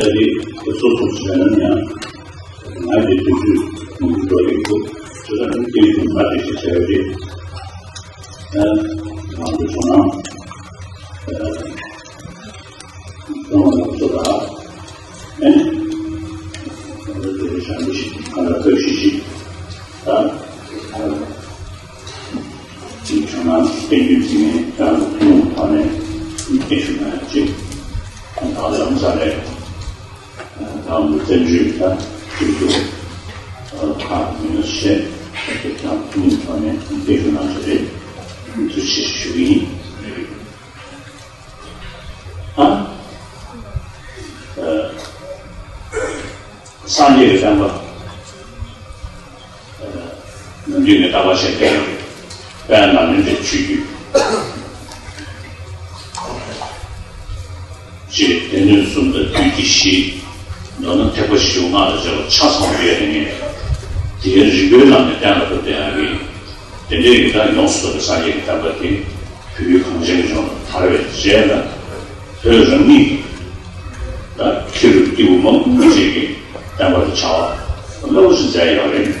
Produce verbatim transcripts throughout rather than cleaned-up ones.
ད་རེས་ཁོ་ཚོ་ཚོ་བྱས་ན་ཡང་ང་དེ་དུས་ཚོད་ཁོང་གི་འགྲོ་རེད་འདུག་ཅེས་ལ་ནི་སྐད་ཆ་མ་དེ་ཞིག་བྱས་རེད། ད་ང་ཚོ་ཚོ་ནང་ཁོང་ལ་ཚོ་ལ་ཨེ་ཁོང་ཚོ་དེ་རེད་བྱ་འདི་ཞིག་ང་ལ་སྐབས་ཤིག་ཞིག་ད། དེའི་ཁྲོད་ན་བསྟན་རྒྱུན་འཛིན་མཁན་རང་གི་ཐུན་མོང་ཐོག་ནས་སྐད་ཆ་ན་ཡང་གཅིག་ད་ལམ་ས་ལས་ད་མི་བཙན་བྱོལ་ད་དུས་སུ་ཁག་མི་ཤེས་དེ་ཀྱང་ཐུན་མོང་ཐོག་ནས་སྐད་ཆ་ན་ཆ་རེད། ཐུགས་རྗེ་ཆེ་ཞུ་གི་ཡིན། ཨ། སངས་རྒྱས་ཀྱི་བསྟན་པ། ནམ་རྒྱུན་ནས་རྟག་པར་བཤད་པའི་དཔལ་ནཱ་ལེནྡྲའི་ཆོས་བརྒྱུད། ཅེས་སྡེ་སྣོད་གསུམ་དང་བདུད་ཀྱི་བཞི། མདོར་ན་ཐེག་པ་བཞི་པོ་སྔགས་དང་བཅས་པ་ཆ་ཚང་བ་ཡོད་དེ་ངས་དེའི་རིམ་པའི་ལམ་ནས་གཏན་ལ་ཕབ་སྟེ་ཡང་གི་དེ་འདྲའི་ཡི་དྭགས་ཡོངས་སུ་རྫོགས་པའི་སངས་རྒྱས་ཀྱི་བསྟན་པ་དེ་བོད་ཡུལ་གངས་ཅན་གྱི་ལྗོངས་ལ་དར་བའི་རྗེས་ལ་བོད་རང་ཉིད་ད་ཁེ་རུ་སྐྱེ་བོ་མང་པོ་ཅིག་གི་བསྟན་པ་དེ་བྱ་བ་རླབས་པོ་ཆེ་མཛད་ཡོད་རེད།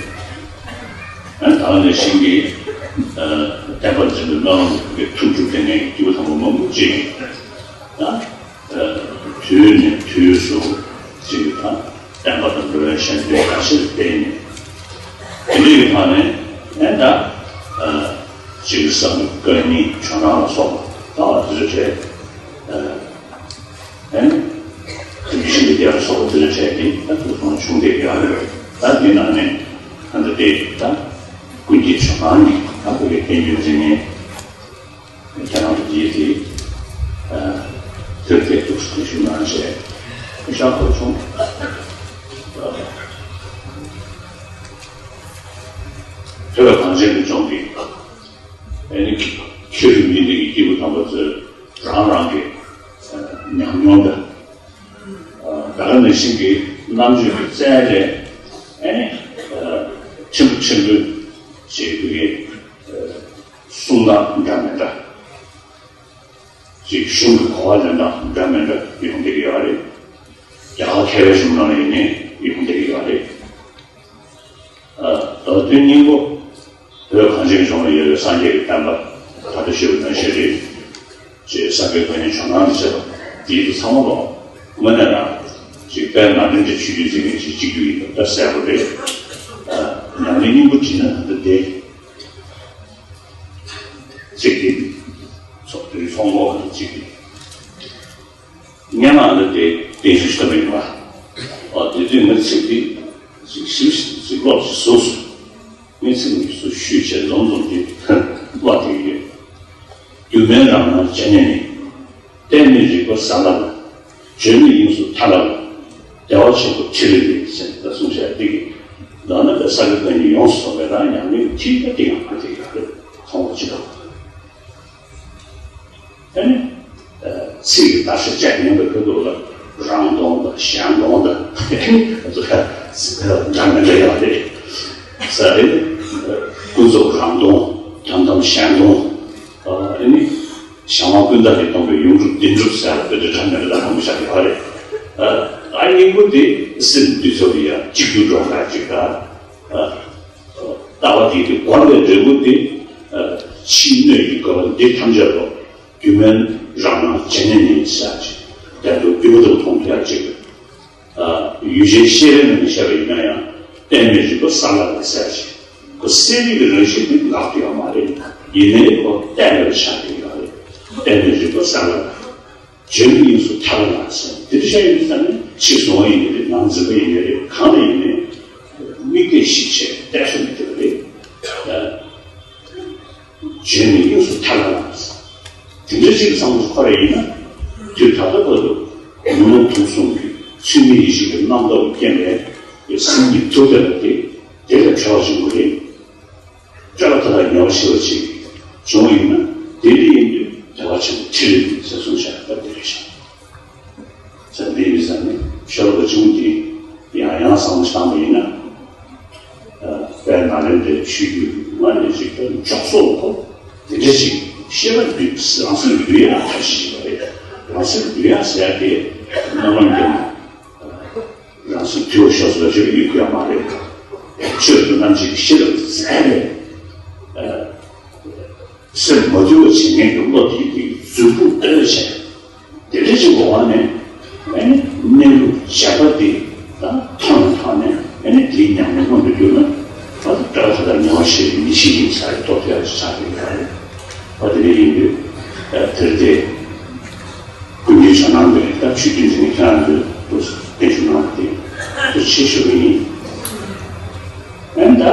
ད་ནས་ཤིང་གི་བསྟན་པ་འཛིན་པའི་སྨོན་ལམ་གྱི་ཐུགས་སྒྲུབ་དེ་ནས་སྐྱེས་བུ་དམ་པ་མང་པོ་ཅིག་ད་དུས་ནས་དུས་སུ་ཅིག་ད་བསྟན་པ་དང་འགྲོ་བའི་གཞན་དོན་འགའ་ཞིག་བསྟན་ནས་དེ་འདྲའི་ཐོག་ནས་ཨེ་ད་ཅིག་བསམ་བློ་དཀའ་ངལ་ཇོ་ནང་ལ་སོགས་པ་ད་བ་དུས་ཚོད་བྲལ། ཨེ། དེ་བཞིན་དུ་རྒྱལ་སོགས་དེ་ལ་བྱས་ཏེ་ད་ཐུགས་སོང་བྱུང་བསྡད་ཡོད་རེད། ད་དེ་ནང་ནས་ད་ལྟ་དེ་ད་ཀུན་མཁྱེན་ཆོས་སྒང་ནས་ད་བོད་ཀྱི་བསྟན་རྒྱུན་འཛིན་མཁན་ཁྱེད་རང་ཚོ་རྗེས་དེ་ཐོད་རྒལ་ཐུགས་སུ་ཞུ་གནང་བྱས་ཤག་ཐུགས་སོང་། བོད་གངས་ཅན་གྱི་ལྗོངས་འདི་ཨེ་ནི་ཁེ་རུ་མི་སྡེ་གི་སྐྱེས་བུ་དམ་པ་ཚོས་རང་རང་གི་ཉམས་མྱོང་དང་། ད་ག་ནང་བཞིན་གྱི་རྣམ་དཔྱོད་ཀྱི་རྩལ་ལས་ཨེ་ནི་ཆེན་པོ་ཆེན་པོའི་ཅིག་གི་གསུང་སྟངས་འདྲ་མི་འདྲ་ཅིག་གཞུང་གི་གོ་བ་ལེན་སྟངས་འདྲ་མི་འདྲ་ཡོང་བསྡད་ཀྱི་ཡོད་རེད། རྒྱ་གར་མཁས་པའི་གཞུང་ནང་ལ་ཡིན་ནའི་ཡོང་བསྡད་ཀྱི་ཡོད་རེད། ད་དོན་སྙིང་པོ་བོད་གངས་ཅན་གྱི་ལྗོངས་ལ་ཡོད་པའི་སངས་རྒྱས་ཀྱི་བསྟན་པ་ད་ལྟ་ཞུས་པ་ནང་བཞིན་རེད། ཅེས་ས་དགེ་བཀའ་རྙིང་ཇོ་ནང་ནས་བཤད་པ་དེའི་དུ་ཚང་མ་ལོ་དངོས་གནས་རང་ཅིག་དཔལ་ནཱ་ལེནྡྲའི་ཆོས་བརྒྱུད་འཛིན་མཁན་ཅིག་གཅིག་གྱུར་ཡིན་པ་ད་གསལ་པོ་རེད། ཉམས་ལེན་སྙིང་པོ་བྲིས་ན་ད་ལྟ་དེ་གཅིག་གི་ཚོགས་འདུའི་ཚོགས་འགོ་གཅིག་གི་སྔན་མ་ལ་དེ་བསྟན་བཅོས་ཞུ་ཐུབ་པ་ཡིན་པ། ཨོ་དེ་དུས་ང་ཚིག་འདི་ཅིག་ཞིབ་ཅིག་ཀློག་ཅིག་བཟོ་སོང་། ངས་ཚིག་འདི་ཚོ་ཞུས་བྱས་འཛོམས་འཛོམས་ཀྱི་ཀློག་དེ་ཡོད། སྒྱུ་མའི་རང་སྣང་ཇི་སྙེད་ནས། གཏད་མེད་རིག་པ་ས་ལ་ལ། བརྗོད་མེད་དབྱིངས་སུ་ཐལ་བ་ལ། བདེ་བ་ཆེན་པོ་ཁྲི་ལས་ལས་ཟེར་ད་གསུངས་བྱས་འདི་གི་ལ་ན་པའི་ས་དགེ་བཀའ་རྙིང་ཡོངས་སུ་རྫོགས་པའི་རང་ཉམས་ལེན་ཁྲིད་པ་དེ་ཡང་ང་ཚོས་ཡག་པོ་མཐོང་བ་ཅི་ལྟ་བུ། ཨ་ནི། ཚིག་གི་བརྡར་ཤ་བཅད་ཉན་པའི་ཁ་ཐུག་ལ་རང་སྟོང་དང་གཞན་སྟོང་དང་འདྲ་མི་འདྲ་ཡོད་རེད། ས་རེད། ཀུན་རྫོབ་རང་སྟོང་དོན་དམ་གཞན་སྟོང་། ཨ་ནི། གཞན་དབང་ཀུན་བཏགས་ཀྱིས་སྟོང་པའི་ཡོངས་གྲུབ་བདེན་གྲུབ་ཟེར་བ་དེ་འདྲ་འདྲ་མི་འདྲ་མང་པོ་བཞག་ཡོད་རེད། ཨ་སྙིང་པོ་དེ་སེམས་འདུས་ཚོགས་ཡ་གཅིག་ཏུ་འགྲོ་འདྲ་གཅིག་ག་ཨ། ལྟ་བ་དེ་དེ་བོར་བའི་འབྲས་བུ་དེ། ཕྱིའི་སྣོད་ཀྱི་དགོས་པ་འདི་ཐམས་ཅད་དུ་སྒྱུ་མའི་རང་སྣང་ཇི་སྙེད་ནས་ཤར་ཅིག་དེ་ཚོ་སྒྱུ་མ་དང་མཐོང་ཐུབ་ཅིག་ཡུལ་ཅན་ཤེས་རབ་ནང་བཤད་པ་ཡིན་ན་ཡང་གཏད་མེད་རིག་པ་ས་ལ་ལ་ཟེར་ཅིག་ཁོ་གསལ་རིག་གི་རང་བཞིན་དེ་ལག་ཏུ་ཡོད་མ་རེད། ཡིན་ནའི་ཁོ་གཏད་ལ་ཆགས་ཀྱི་ཡོད་རེད། གཏད་མེད་རིག་པ་ས་ལ་ལ། བརྗོད་མེད་དབྱིངས་སུ་ཐལ་བ་ལ་ཟེར། དེ་འདྲ་བཤད་ཡོང་དུས་ཙམ་ནས་ཕྱི་གཟུང་བ་ཡིན་ནའི་རེད། ནང་འཛིན་པ་ཡིན་ནའི་རེད། གང་ལ་ཡིན་ནའི་མིག་ལྟས་ཞིབ་བྱས་གཏད་སོ་མི་ཐུབ་པ་རེད། བརྗོད་མེད་དབྱིངས་སུ་ཐལ་བ་ལ་ཟེར། དེ་འདྲ་ཅིག་བསམ་བློ་འཁོར་བ་ཡིན་ན་དུས་ད་ལྟ་བར་དུ་ཉོན་མོངས་དུག་གསུམ་གྱི་ཚུལ་མིན་ཡེ་ཤེས་ཀྱི་རྣམ་རྟོག་རྐྱེན་པས་སེམས་ཉིད་དུག་བསྡད་པ་དེ་དེ་ལས་བྲལ་བ་ཞིག་དགོས་རེད། སྤྱོད་པ་མཐའ་དག་ཉེ་བར་ཞི་བ་ཅིག་བྱུང་བ་ཡིན་ན་དེ་འདྲ་ཡིན་དུས་བདེ་བ་ཆེན་པོ་ཁྲི་ལས་ལས་ཟེར་གསུངས་བཞག་སྟབས་བདེ་རེད་ཤག་ཟེར་འདི་ཡིན་ཙང་ནས་ཤོ་ལོ་ཀ་གཅིག་པོ་འདི་ཡང་ཡང་བསམ་བློ་བཏང་བ་ཡིན་ན། དཔལ་ནཱ་ལེནྡྲའི་ཆོས་བརྒྱུད་སྔ་ནས་ཅིག་ཏུ་འཇོག་སོགས་ཁོ་དེ་འདྲ་ཅིག་ཤེས་པ་འདུས་རང་སེམས་འདུལ་ཡག་ཐབས་ཤེས་བྱེད་པ་རེད། རང་སེམས་འདུལ་ཡག་ཟེར་ཡག་དེ་རྣམ་པར་འགྱུར་ན། དུས་ཤོར་སོང་ཞེས་ཡོད་ཀྱི་ཡོད་མ་རེད། ཆོས་སུ་རྣམ་འབྱེད་ཀྱི་ཤེས་རབ་བཙལ་ནས། སེམས་མ་དུལ་བ་བྱེད་མཁན་གྱི་བློ་དེ་དེ་མཛུབ་གུ་ལྟོས་བྱས། དེ་འདྲ་ཞིག་འོང་བ་ནས། ཨ་ནི་གནས་ལུགས་བྱས་པ་དེ་ད་མཐོང་ཐོག་ནས། ཨ་ནི་དེའི་ཉམས་ལེན་མངོན་དུ་གྱུར་ན། ད་ལྟ་ད་ལྟ་ཉེ་བར་ཞེས་པའི་མི་ཤེས་ཡིན་ས་རེད། ཐོབ་ཐང་ཆགས་ཀྱི་ཡོད་རེད། ཨ་དེ་འདྲ་ཡིན་དུས་དེར་དེ། ཀུན་མཁྱེན་ཇོ་ནང་གིས་ད་ཆོས་བརྒྱུད་འཛིན་མཁན་ཁྱེད་རང་ཚོས་བརྟན་བཞུགས་གནང་བ་དེ་ཐུགས་རྗེ་ཆེ་ཞུ་གི་ཡིན། ཨ་ནི་ད།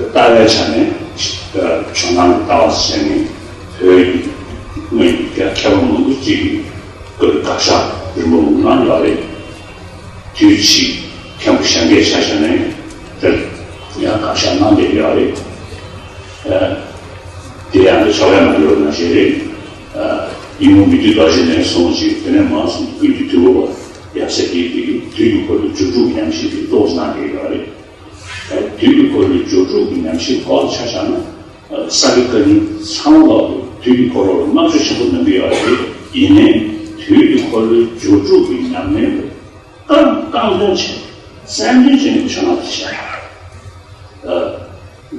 ལྟ་བའི་ཆ་ནས་ཇོ་ནང་གི་ལྟ་བ་ཟེར་ནས། བོད་ཀྱི་སྔོན་གྱི་མཁས་པ་མང་པོ་ཅིག་གིས་བཀའ་བཀའ་ཤག་རིམ་པ་མང་པོ་གནང་ཡོད་རེད། དུས་ཕྱིས་མཁན་པོ་ཞྭ་སྒས་ཆ་བཞག་ནས་དེར་ཡང་བཀའ་ཤག་གནང་བསྡད་ཡོད་རེད། དེ་ཡང་དེ་ཆོག་ཡ་མ་ཡོད་ན་ཞེས་རེད། ཡིད་འོང་མི་བསྐྱོད་རྡོ་རྗེ་ནས་བཟུང་ཅིག་དེ་ནས་མར་སོང་ཀུན་གྱི་དུས་འཁོར་བ་ཡབ་སྲས་དེའི་དེ་གི་དུས་ཀྱི་འཁོར་ལོའི་སྦྱོར་དྲུག་གི་ཉམས་ཞིབ་དེ་གཙོ་བོ་གནང་བསྡད་ཡོད་རེད། དུས་ཀྱི་འཁོར་ལོའི་སྦྱོར་དྲུག་གི་ཉམས་ཞིབ་སྐོར་ཆ་བཞག་ན། ས་དགེ་བཀའ་རྙིང་ཚང་མ་ལ་དུས་ཀྱི་འཁོར་ལོ་ལ་རྣམ་དཔྱོད་ཆེན་པོ་གནང་གི་ཡོད་རེད། ཡིན་ནའི་དུས་ཀྱི་འཁོར་ལོའི་སྦྱོར་དྲུག་གི་ཉམས་ལེན་ལ་རྐང་རྐང་འདོན་བྱས། སེམས་འདུན་བྱས་ནས་ཆོས་ནང་དུ་བཤད།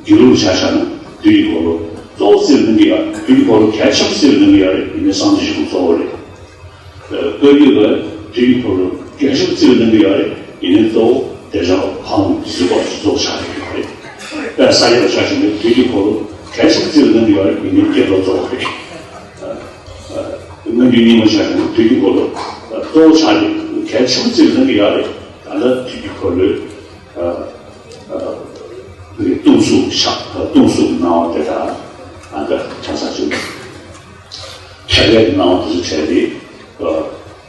དགེ་ལུགས་ཆ་བཞག་ན་དུས་ཀྱི་འཁོར་ལོ་གཙོ་བོ་རྩིས་ལ་གནང་གི་ཡོད། དུས་ཀྱི་འཁོར་ལོ་གལ་ཆེན་པོ་རྩིས་ལ་གནང་གི་ཡོད་རེད། ཡིན་ནའི་སངས་རྒྱས་ཆོས་ཀྱི་གཙོ་བོ་རེད། བཀའ་བརྒྱུད་ལ་དུས་ཀྱི་འཁོར་ལོ་གལ་ཆེན་པོ་རྩིས་ལ་གནང་གི་ཡོད་རེད། ཡིན་ནའི་གཙོ་བོ་བདེ་ཆེན་ཕ་བོང་གི་གཟིགས་པ་གཙོ་བོ་ཆགས་ཀྱི་ཡོད་རེད། དཔལ་ས་སྐྱ་ལ་ཆ་བཞག་ན་དུས་ཀྱི་འཁོར་ལོ་གལ་ཆེན་པོ་རྩིས་ལ་གནང་གི་ཡོད་རེད། ཡིན་ནའི་བསྐྱེད་རྫོགས་གཙོ་བོ་རེད། སྔ་འགྱུར་རྙིང་མ་ཆ་བཞག་ན་དུས་ཀྱི་འཁོར་ལོ་གཙོ་བོ་ཆགས་ཀྱི་གལ་ཆེན་པོ་རྩིས་ལ་གནང་གི་ཡོད་རེད། ད་ལྟ་དུས་ཀྱི་འཁོར་ལོའི་སྟོང་གཟུགས་ཤ་སྟོང་གཟུགས་སྣང་བ་དེ་དག་ཨ་ད་ཆ་ཚང་ཆུང་། ཐད་ཀའི་སྣང་བ་དེ་ཚོ་བྲལ་ཏེ།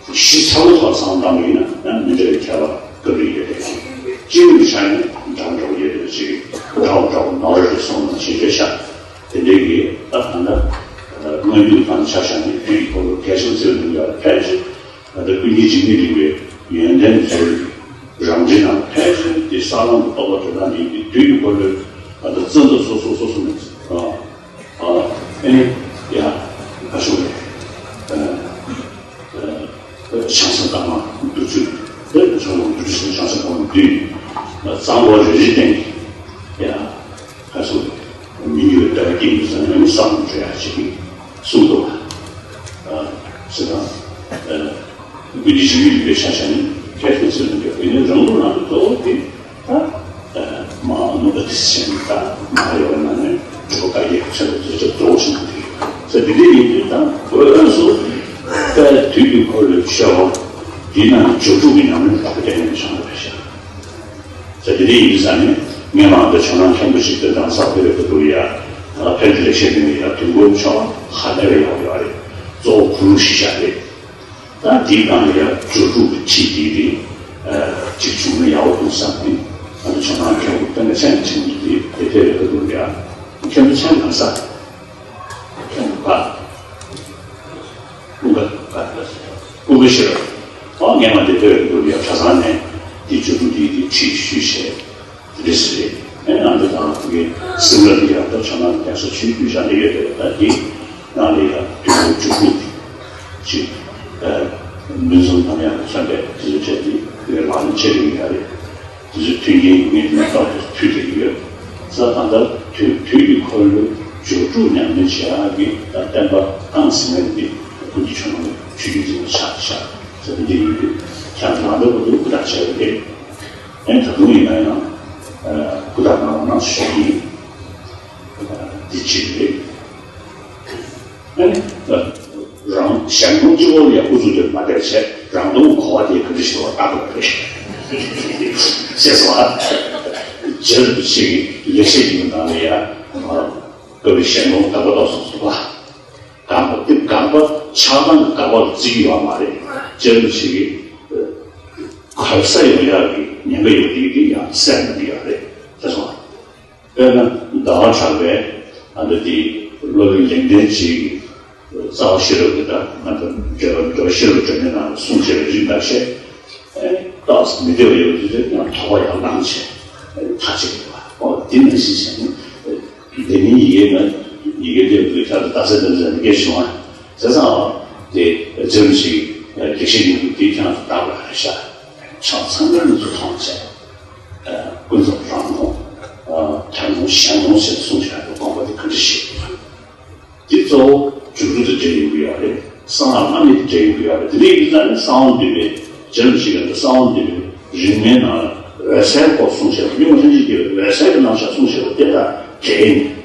གཞི་ཚ་བོ་ཐོག་སང་བཏང་བ་ཡིན་ན་ཡང་མི་འདྲ་བའི་ཁྱད་པར་སྐབས་རེ་ཡོད་རེད། སྤྱི་ཡོངས་ཀྱི་ཆ་ནས་འདྲ་འདྲ་བོ་ཡོད་རེད། ཅིག་འདྲ་བོ་འདྲ་བོ་ནོར་རེ་སོང་ན་ཞེས་བརྗོད་བྱ། དེ་འདྲའི་གི་ད་ད་ལྟ་སྔ་འགྱུར་དང་ཆ་བཞག་ནས་དུས་ཀྱི་འཁོར་ལོ་གལ་ཆེན་ཚོའི་ནང་ལ་ཕལ་ཆེར། ད་ལྟ་ཀུན་མཁྱེན་འཇིགས་མེད་གླིང་པའི་ཡོན་ཏན་མཛོད་རང་འགྲེལ་ནང་ཕལ་ཆེར་དེ་ས་ལམ་གྱི་རྟོགས་པ་དོན་དམ་ཡིན་ཏེ། དུས་ཀྱི་འཁོར་ལོའི་ད་ལྟ་རྩ་འདབ་སོ་སོ་སོ་སོ་ནས། ཨ་ཨ་ཨེ་ཡ་ཨ་ཤོ་རེད། ཨ་ཨ་བྱང་སེམས་དྭངས་མ་བདུན་ཅུ། དེ་བྱང་སེམས་བདུན་ཅུ་བྱང་སེམས་དྭངས་མ་བདུན། གཙང་པོ་རེ་རེ་སྟེང་གི་ཡ། ཁ་སོ། མི་འགྱུར་བའི་ལྟ་བ་སྐྱེ་མི་ཟ་ནས་བསམ་བློ་འཁྲོལ་ཡག་ཅིག་གསུངས་འདུག་པ། ཟེར་དང་། ཀུན་གྱི་འཇིགས་མེད་གླིང་པའི་ཆ་བཞག་ནས་སྐད་ཆ་ཟེར་ནས་འདུག་དེ་ནས་རང་ལུགས་རང་གི་གཙོ་བོ་དེ་ད། མ་ནུ་ཨ་ཏི་སེ་ཆེན་ད་མ་ཡོད་ན་ནས་གྲུབ་པ་ཀ་ཡེ་ཆེན་པོ་དེ་ཚོ་གཙོ་བོ་ཞིག་ནང་དེ་ཡོད་ཟེར། དེ་འདྲ་ཡིན་དུས་ད་བོད་སུ་ད་དུས་ཀྱི་འཁོར་ལོའི་ཆོས་དབང་དེའི་ནང་ནས་སྦྱོར་དྲུག་གི་ཉམས་ལེན་དག་པ་དེ་ནས་བྱུང་བ་རེད་ཤག་ཟེར། དེ་འདྲ་ཡིན་དུས་ཙང་ནས་སྔོན་མ་འདི་བྱང་ནང་མཁན་པོ་ཞིག་ཏུ་གདན་ས་ཕེབས་པའི་སྐབས་དུ་ཡ། ད་ཕན་ཚུན་ལེགས་བཤད་འདི་ནས་ཡ་དུས་འཁོར་ཕྱོགས་ཧ་ལས་པའི་ཡག་ཡོད་རེད། གཙོ་བོ་གུ་རུ་ཞེས་བྱ་རེད། ད་འདིའི་ནང་ལ་ཡ་སྦྱོར་དྲུག་གི་ཁྲིད་འདི་རེད། གཅིག་བྱུང་ན་ཡག་པོ་འདུག་བསམ་ནས་ང་ཚོ་བྱང་ནང་མཁན་པོ་དཔེ་མི་སྲིད་ཆེན་པོ་འདི་དེ་ཕེབས་པའི་སྐབས་དུ་ཡ། མཁན་པོ་ཆེན་གང་ས། ཀུན་དགའ། ཀུན་དགའ་ཤེས་རབ། ཨོ་སྔོན་མ་དེ་བོད་ཀྱི་ཡ་གྲྭ་ཚང་ནས་དེ་བཅུ་དྲུག་དེ་དེ་ཁྲིད་ཞུས་བྱས་དེ་འདྲ་ཟེར། ཨེ་ང་འདི་དང་དེ་གའི་སིམ་ལ་དེ་ཡང་ད་ཆ་ན་རྒྱ་ས་ཆུའི་རྒྱུད་བཞག་ནས་ཡོད་དེ། ད་དེ་ནང་ལ་ཡ་དུས་འཁོར་བཅུ་དྲུག་ཅིག་མུན་སུམ་དང་ཡང་མཚོན་པའི་དེ་ཚོ་བྱས་ཏེ་ཡོད་ལག་ལེན་བྱེད་དེ་ཡོད་རེད། དེ་ཚོའི་མཐུན་རྐྱེན་ངས་དེ་ནས་རྟག་ཏུ་ཕུལ་བསྡད་ཀྱི་ཡོད། ས་ད་ལྟ་དུས་དུས་ཀྱི་འཁོར་ལོའི་སྦྱོར་དྲུག་ཉམས་ལེན་བྱེད་ཡག་གི་ད་བསྟན་པ་རྐང་ཟིན་ཡག་འདི་ཀུན་གྱི་ཆོས་ནང་ཆོས་བརྒྱུད་འཛིན་པ་ཆགས་ཤག་ཟེར་འདི་ཡིན་དུས་ཁྱེད་ནང་ལྟ་བུ་དུ་ཀུ་དག་བྱས་པ་རེད། ཨེ་ད་དུང་ཡིན་ན་ཡང་ཀུ་དག་གནང་བ་གནང་ཞུ་གི་ཡིན། འདི་གཅིག་རེད། ཨེ། རང་གཞན་སྟོང་གཅིག་པོ་ལ་ཡང་ཨུ་ཚུགས་དེ་མ་བསྡད་བྱས། རང་སྟོང་གོ་བ་དེ་ག་འདྲ་ཞིག་ལ་བལྟ་དགོས་པ་རེད། ཞེས་སོ། རྗེ་རིན་པོ་ཆེ་གི་ལེགས་བཤད་ཡིན་ནང་ལ་ཡང་སྐབས་རེ་གཞན་སྟོང་དགག་པ་ལ་སོགས་སོ། དགག་པ་དེ་དགག་པ་ཆགས་སྡང་གི་དགག་པ་ལ་བརྩི་གི་ཡོད་མ་རེད། རྗེ་རིན་པོ་ཆེ་གི་གོལ་ས་ཡོང་ཡག་གི་ཉེན་ཁ་ཡོད་དེ་དེ་ཡང་སེལ་མི་ཡོད་རེད། ཞེས་སོ། དཔེར་ན་ཟླ་བ་གྲགས་པས་ཨ་འདི་དེ་སློབ་དཔོན་ལེགས་ལྡན་འབྱེད་ཀྱི་རྩ་བ་ཤེས་རབ་ཀྱི་ད་ང་ཚོ་འགྲེལ་པ་འགྲེལ་པ་ཤེས་རབ་སྒྲོན་མེ་ནང་ལ་གསུངས་བྱས་པའི་རིགས་འདྲ་བཤད། ཨེ་ཏོག་ཙམ་མི་བདེ་བ་ཡོད་དུས་ཡང་དོགས་པ་ཡང་ལངས་བྱས་མཐའ་གཅིག་ཏུ་ཨོ་འདི་ནང་བཞིན་བྱས་ནས་འདི་ནི་ཡི་གེ་ན་ཡི་གེ་འདི་ལུས་ཐར་དུ་ད་ཟེར་འདི་ཟེར་འདི་སྐད་བྱུང་བ་ཟེར་ཙང་ཨོ་དེ་རྫུན་ཞིག་ལེགས་བཤད་ཀྱི་འདུག་དེ་ཀྱང་དག་པ་རེད་ཤག་ཕྱོགས་ཚང་མའི་ལུགས་སུ་མཐོང་བྱས། ཀུན་རྫོབ་རང་སྟོང་། ཐར་སྟོང་གཞན་སྟོང་ཟེར་གསུངས་བཞག་པའི་དགོངས་པ་དེ་ག་འདྲ་ཞིག་ཡོད། འདི་གཙོ་བོ་འཇུག་ལུགས་དང་འབྲེལ་ཡོང་གི་ཡོད་རེད། གསང་སྔགས་བླ་མེད་དང་འབྲེལ་ཡོང་གི་ཡོད་རེད། དེ་འདྲ་ཡིན་དུས་ཙང་ནས་གསང་བ་འདུས་པའི་རྗེ་རིན་པོ་ཆེ་གིས་གསང་བ་འདུས་པའི་རིག་མའི་ནང་ལ་འོད་གསལ་སྐོར་གསུངས་བཞག་པ། སྙིང་པོ་ཐམས་ཅད་རྒྱས་པའི་འོད་གསལ་གྱི་རྣམ་གཞག་གསུངས་བཞག་པ་དེ་ལ་འགྲེལ་ནས།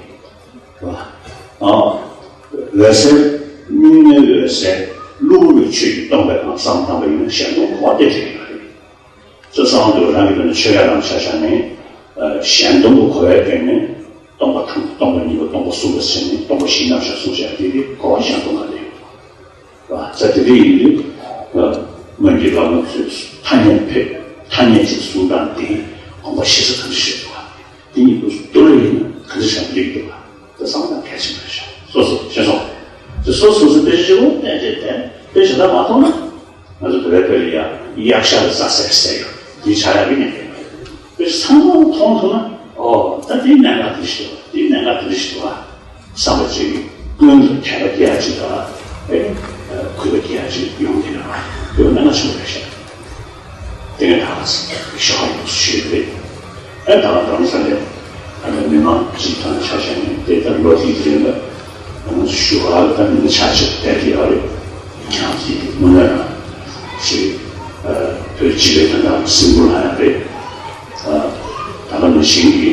འོད་གསལ། གཉུག་མའི་འོད་གསལ། གློ་བུར་བའི་ཆོས་ཀྱིས་སྟོང་པའི་ངང་བསམ་བཏང་པ་ཡིན་ན་གཞན་སྟོང་གོ་བ་གཏད་བྱས་ཡོད་རེད། ཅེས་གསང་བ་འདུས་པ་རང་གི་ལུགས་ནི་ཆོས་ཀྱི་རྣམ་གཞག་ཆ་ནས། གཞན་སྟོང་གི་གོ་བའི་སྟེང་ནས་སྟོང་པ་དང་སྟོང་པ་ཉིད་པ་སྟོང་པ་གསུམ་པ་ཟེར་ནས་སྟོང་པ་བཞིའི་རྣམ་གཞག་གསུངས་བཞག་དེ་དེ་གོ་བ་གཞན་སྟོང་ལ་སླེབས་ཡོད་པ། ས་དེ་དེ་ཡིན་དུས། སྔོན་གྱི་བླ་མ་ཚོས་ཐ་སྙད་ཕེབས་ཐ་སྙད་ཅིག་གསུང་སྟངས་དེ་དགོངས་པ་ཞེ་ས་གང་ཞིག་འདུག་བ། དེ་ཉིད་དུ་སྟོར་ཡིན་ན་གང་ཞིག་བྱ་འདུག་བ། དེ་བསམ་ན་གལ་ཆེན་པོ་རེད་ཤག་སོ་སོ་ཤེས་སོང་། དེ་སོ་སོ་སོ་དཔེ་ཞིག་འོ་བསྟན་བྱས་དེ་དཔེ་ཞིག་ད་མ་མཐོང་ན། ང་ཚོ་བོད་པའི་ཡ་གཡག་ཤ་ལ་ཟ་ཟེར་ཟེར་ཡོད་དེ་བྱ་ཡག་གི་ཉན་གི་མ་རེད། དཔེ་ཚང་མ་མཐོང་ཐུབ་ན་ཨོ་ད་དེའི་གནད་འགག་དེ་ཞིག་འདུག་བ། དེའི་གནད་འགག་དེ་ཞིག་འདུག་བ། བསམ་པ་ཅིག་ཀུན་ལ་དད་པ་སྐྱེ་ཡ་ཅིག་དང་། ཨེ། གུས་པ་སྐྱེ་ཡ་ཅིག་ཡོང་གི་ཡོད་པ། དེ་བས་ན་ང་ཚོ་རེ་ཞིག་དེ་ནས་ད་ཞོགས་པ་ཡོངས་སུ་ཞུས་རེད། ཨེ་ད་རང་ས་ལས་ཨ་ནི་མི་མང་ཅིག་དང་ཆ་བཞག་ནས་དེ་ལྟར་ལོ་དེའི་རིང་ལ་ང་ཚོ་ཞུ་བ་ལ་ད་མི་ཆ་ཆེ་བསྡད་ཀྱི་ཡོད་རེད། ཁྱེད་ཀྱིས་དངོས་གནས་རང་ཞིག་བོད་སྤྱི་པའི་དོན་དག་སེམས་ཁུར་ལ་ཡང་རེད། ད་ག་ནང་བཞིན་གྱི།